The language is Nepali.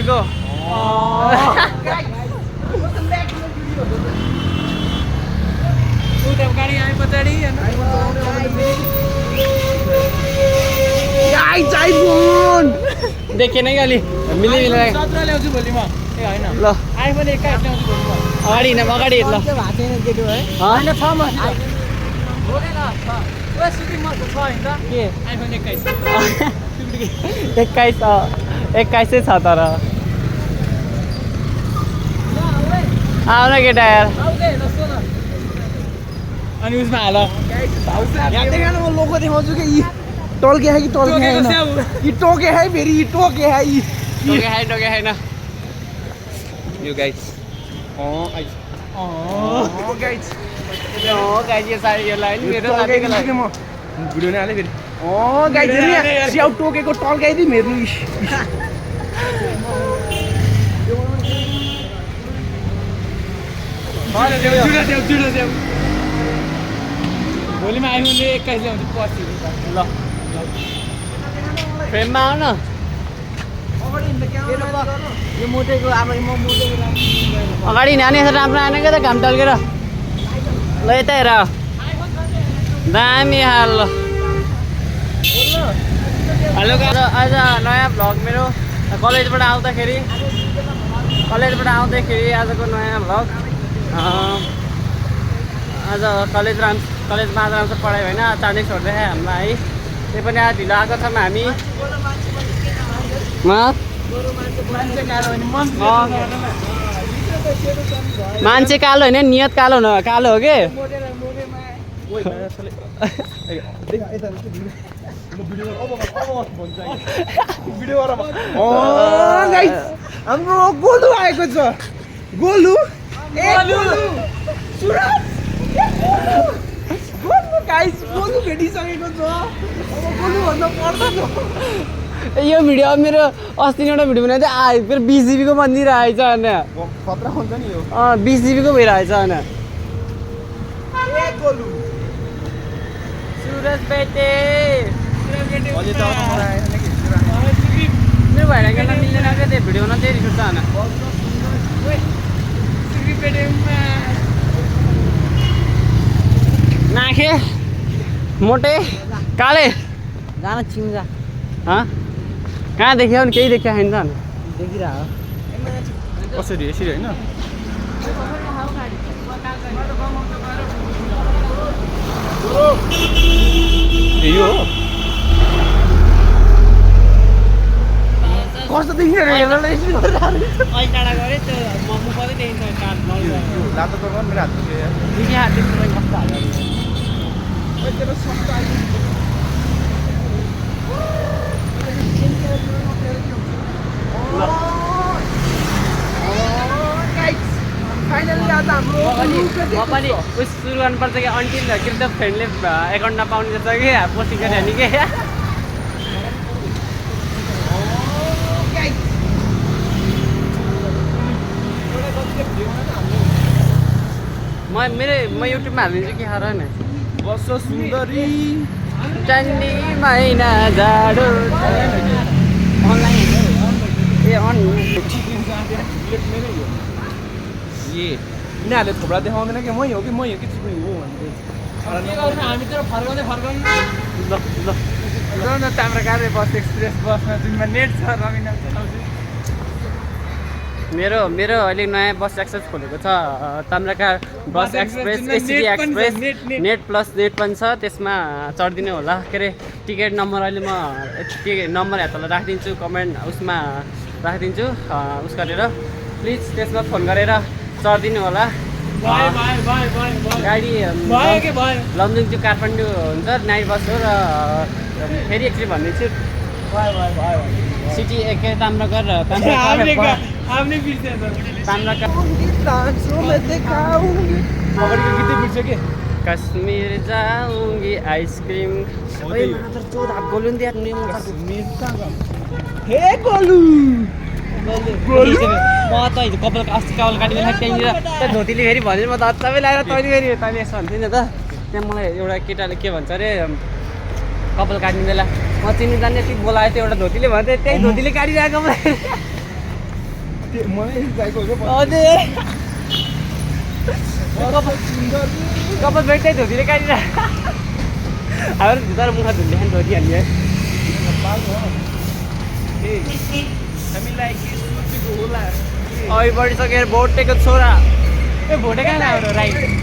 go. गाइस आइफोन देखेन कि अलि मिलिमिलेर 17 ल्याउँछु भोलि म ए हैन ल आइफोन 21 ल्याउँछु भोलि म अगाडि हिँड अगाडि हिँड ल भाइ छैन केटो है हाँ? हैन छ म बोले न छ ओए सुति मको छ हैन त के आइफोन 21 21 छ तर आऊ न केटा यार अनि उसमा हाल यहाँ देखा ना वो लोगों को दिखाऊं कि ये टोल के है कि टोल के है ना ये टोके है मेरी ये टोके है ये टोके है न you guys गाइस यो सारी यो लाइन मेरो साथीको लागि म भिडियो नै हाले फेरि गाइस हेर्नु स्याउ टोकेको टल्काइदिए हेर्नु भोलिमा आइफोनले 21 ल्याउँछु पर्सि ल फ्रेममा आऊ न यो मोटेको अब म मोटेको अगाडि नानी यसो राम्रो आएन क्या त घाम टल्केर ल यता हेर दामी हाल हेलो आज नयाँ भ्लग मेरो कलेजबाट आउँदाखेरि आजको नयाँ भ्लग आज कलेजमा आज पढाइ होइन चाँडै छोड्दै हामीलाई है त्यही पनि आज ढिलो आएको छौँ हामी मान्छे कालो होइन नियत कालो कालो हो कि हाम्रो गोलु आएको छ गोलु गाइस गोलु भेटिसकेको छ अब गोलु भन्न पर्दैन यो भिडियो मेरो अस्ति एउटा भिडियो बनाएको थियो फेरि 20 GB को मन्दिर आएछ होइन खतरा हुन्छ नि यो 20 GB को भइरहेछ होइन सुरज बेटे अहिले त मलाई आएन कि मेरो भएर गेला मिल्दैन क्या त्यो भिडियो बनाउन त्यही रिस उठ्छ होइन नाखे मोटे काले जान चिम्जा हाँ कहाँ देख्यो नि केही देखिया छैन त देखिरा हो कसरी यसरी होइन यो हो कस्तो देखिरहेको अहिले टाढा गरे त्यो मम्मी पनि देखिन्छ लातो त मेरो हात दुख्यो यार दुई हात देखिन्छ कस्तो हाल्यो तेरो सस्ता फाइनली आज हाम्रो म पनि उस सुरु गर्नुपर्छ कि अन्टिल के त फ्रेन्डले एकाउन्ट नपाउने जस्तो कि पोस्टिङ गरेर नि के म युट्युबमा हालिदिन्छु कि हार न बस सुन्दरी चन्डी महिना जाडो अनलाइन ए अन यिनीहरूले थोप्रा देखाउँदैन कि मै हो कि चिप्री हो भन्दै हामी त फर्काउँदै ल न ताम्राकार बस एक्सप्रेस बसमा जुनमा नेट छ रमिना मेरो अहिले नयाँ बस एक्सेस खोलेको छ Tamrakar bus express ST express net plus net पनि छ त्यसमा चढिदिनु होला के अरे टिकट नम्बर अहिले म नम्बर तल राखिदिन्छु कमेन्ट उसमा राखिदिन्छु उस गरेर प्लिज त्यसमा फोन गरेर चढिदिनु होला गाडी लमजुङ टु काठमाडौँ हुन्छ नाइट बस हो र फेरि एकचोटि भनिदिन्छु सिटी एकै ताम्राकार कश्मीर जाऊंगी आइसक्रिम गोलु हे गोलु म त हिजो कपाल अस्ति कपाल काटिँदैन त्यहाँनिर त्यहाँ धोतीले फेरि भन्यो म त सबै लगाएर तैँले फेरि तैँले यसो भन्थ्यो नि त त्यहाँ मलाई एउटा केटाले के भन्छ अरे कपाल काट्ने बेला म चिन्नु जान्ने यति बोलाएको थियो एउटा धोतीले भन्थ्यो त्यही धोतीले काटिरहेको मलाई मलाई चाहिएको हो अझै कपाल बेट्दै धोतीले काटिरा हाम्रो भित्र मुख धुल्ने खान धोतिहाल्ने हामीलाई के होला अघि बढिसकेर भोटेको छोरा ए भोटे कहाँ हाम्रो राइट